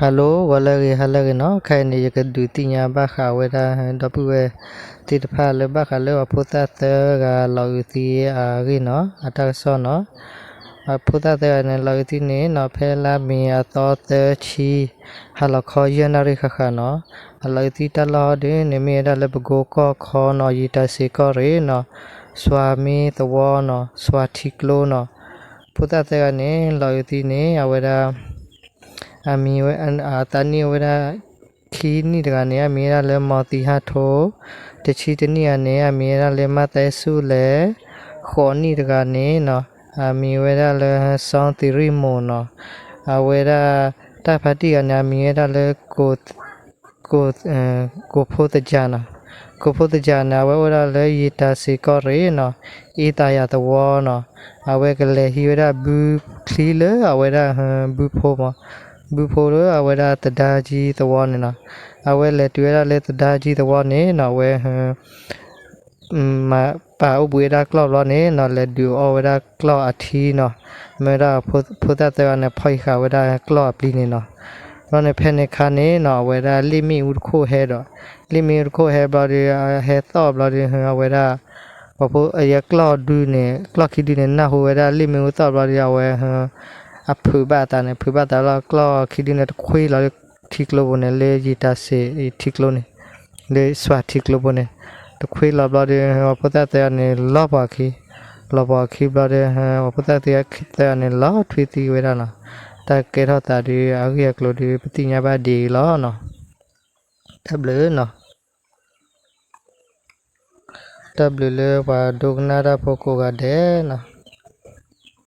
Hello, ဂီၤလၢအဂ့ၤ ဟါလၢအဂ့ၤနီၤ. ခဲအံၤန့ၣ် ယကဒုးသ့ၣ်ညါဘၣ်ဃးဝဲဒၣ် ဒီပုၢ်ဝဲၢ်သ့ၣ်တဖၣ်လၢဘၣ်ဃးလၢပှၤဖိသၣ်သၢဂၤလီၤအုးသံအဂ့ၢ်နီၤ, အတၢ်ကစီၣ်နီၤ. ဖိသၣ်သၢဂၤန့ၣ် လီၤအုးသံန့ၣ်နီၤ ဖဲလါမ့ၤအသီသၢဆံ ဟါလီၤခီယဲၢ်နၣ်ရံၣ်ဃၣ်ဃၣ်နီၤ. အလီၤအုးသံတၢ်လီၢ်ဒုန့ၣ် မ့ၢ်ဝဲဒၣ်လၢပကိကီၢ်ခီနီၤ, ယံာ်တၢ်စ့ၢ်ကီၢ်ရ့ၣ်နီၤ, စွၤမ့ၢ်သဝီနီၤ, စွၤထံကျိနီၤ. ဖိသၣ်သၢဂၤန့ၣ် လီၤအုးသံန့ၣ် အဝဲဒၣ် အမံၤဝဲ အသးနံၣ်အိၣ်ဝဲဒၣ် ခံနံၣ်တဂၤန့ၣ် အမံၤဝဲဒၣ်လၢမီၤသံဟၣ်ထိ, တဆံတနံၣ်ဂၤန့ၣ် အမံၤဝဲဒၣ်လၢမၣ်သဲဆူၣ်လဲၣ်, ဃိးနံၣ်တဂၤန့ၣ်နီၤ အမံၤဝဲဒၣ်လၢစီသံရံၣ်မိၢ်နီၤ. အဝဲဒၣ် တၢ်ဖါတံၢ်ဂၤန့ၣ် အမံၤဝဲဒၣ်လၢ ကိးဖိသယၤနီၤ. ကိးဖိသယၤန့ၣ် အဝဲအိၣ်ဝဲဒၣ်လၢယံာ်တၢ်စ့ၢ်ကီၢ်ရ့ၣ်နီၤ, အ့သးယၤသဝီနီၤ. အဝဲကလဲၤဟံးဝဲဒၣ်ဘုချံလၢအဝဲဒၣ် ဘုဖိမး, ဘုဖိလၢအဝဲဒၣ်သဒါကံသဝီန့ၣ်နီၤ. အဝဲလဲၤတုၤဝဲဒၣ်လၢသဒါကံသဝီန့ၣ်နီၤ အဝဲ မၤပာ်အိၣ်ဘှံးဝဲဒၣ်ကျီၢ်ဘျီန့ၣ်နီၤ လဲၤဒုးအီၣ်ဝဲဒၣ်ကျီၢ်အထံနီၤ. မ့ၢ်ဝဲဒၣ်ဖိသၣ်သၢဂၤန့ၣ် ဖီၣ်ဃာ်ဝဲဒၣ်ကျီၢ်အပျံၤန့ၣ်နီၤ. ဘျီန့ၣ်ဖဲန့ၣ်အခါန့ၣ်နီၤ အဝဲဒၣ်လ့ၣ်မ့ၣ်အူတခိၣ်ဟဲဒီး, လ့ၣ်မ့ၣ်အူတခိၣ်ဟဲဘျီဒီး ဟဲသီၣ်ဘျီဒီး အဝဲဒၣ် ပှၤဖိ အကျီၢ်ဒုန့ၣ် ကျီၢ်ခံဒုန့ၣ် နၢ်ဟူဝဲဒၣ်လ့ၣ်မ့ၣ်အူသီၣ်ဘျီဒီး အဝဲ အဖုးဘၣ်အသးန့ၣ် ဖုးဘၣ်သးလီၤကျီၢ်ခံဒုန့ၣ် တခွ့လီၤလၢထံကျိပူၤန့ၣ် လၢယံာ်တၢ်စ့ၢ်ထံကျိန့ၣ်, လၢစွၤထံကျိပူၤန့ၣ် တခွ့လီၤဘျီဒီး ပှၤဖိသၣ်သၢဂၤန့ၣ် လီၤပှၤခံ, လီၤပှၤခံဘျီဒီး ပှၤဖိသၣ်သၢဂၤန့ၣ် လီၤထွံသံဝဲဒၣ်နီၤ. တၢ်ကဲထီၣ်သးဒီး အဂ့ၢ်အကျိၤဒီး ပသ့ၣ်ညါဘၣ်ဒ်အံၤလီၤနီၤ. တၢ်ဘျုးနီၤ. တၢ်ဘျုးလၢပှၤဒိကနၣ်တၢ်ဖိကိးဂၤဒဲးနီၤ.